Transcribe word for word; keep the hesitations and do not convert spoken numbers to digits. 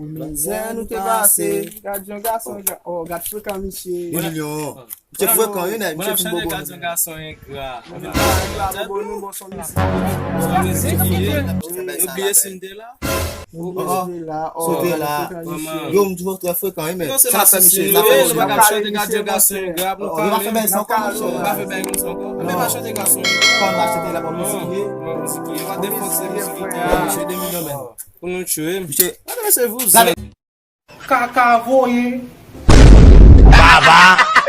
Mizè nou te pase. Gad yon gason, gad, oh, gad frekan misye. Yon milyon. Misye frekan, wi, nèg. Misye fin bobo. Gad yon gason engra. Engra, bobo nou, bon son mizik. Son mizik li ye. Ou bliye si m te la? Ou bliye si m te la? Oh, oh. Si w te la. Yo, m toujou trè frekan, wi, men. Non, se sa fè misye, sa fè misye. Nou pa ka chante gad yon gason engra, nou pa fè bagay sa ankò, misye. Nou pa fè bagay konsa ankò. Men pa chante gason engra. Kòm pa chante la, pa mizik li ye. Pa mizik li ye. Pa defòse mizik li ye. Misye de milyon menm. Pou nou tchwe. Misye. Gade mesye vouzan. Kaka voye. Baba.